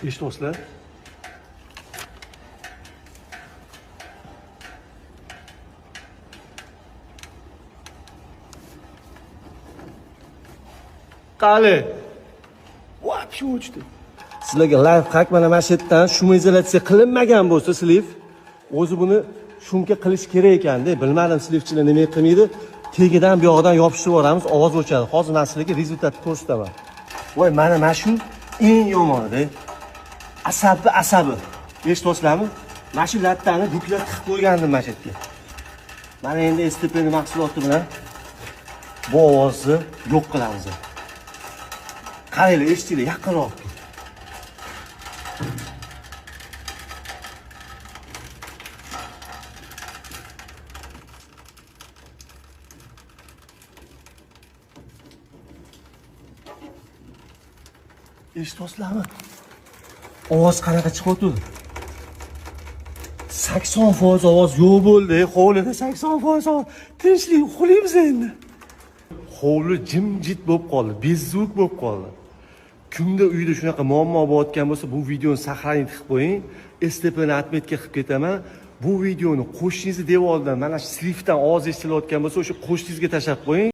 Eshityapsizlar? Qani? Вообще o'chdi. Sizlarga лайфхак: mana shu yerdan шумоизоляция qilinmagan bo'lsa слив, o'zi buni шумка qilish kerak ekanda. Bilmadim, слив chilar nima qilmaydi. Tagidan bu yog'idan yopishtirib yuboramiz, ovoz o'chadi. Hozir men sizlarga результат ni ko'rsataman. Voy, mana shu eng yomonida. Asabi, asabi. Eshityapsizlarmi? Mana shu lattani buklab tiqib qo'ygandim mana shu yerga. Mana endi STPni mahsuloti bilan bu ovozni yo'q qilamiz. Qaranglar, eshitinglar, yaqinroq. Eshityapsizlarmi? Ovoz qanaqa chiqyapti? 80% ovoz yo'q bo'ldi, hovlida 80% ovoz. Tinchlik, uxlaymiz endi. Hovli jimjit bo'lib qoldi, беззвук bo'lib qoldi. Kimda uyda shunaqa muammo bo'layotgan bo'lsa, bu videoni сохранить qilib qo'ying. STPni отметка qilib ketaman. Bu videoni qo'shningizni devordan, mana shu слив dan ovoz eshitilayotgan bo'lsa, o'sha qo'shningizga tashlab qo'ying.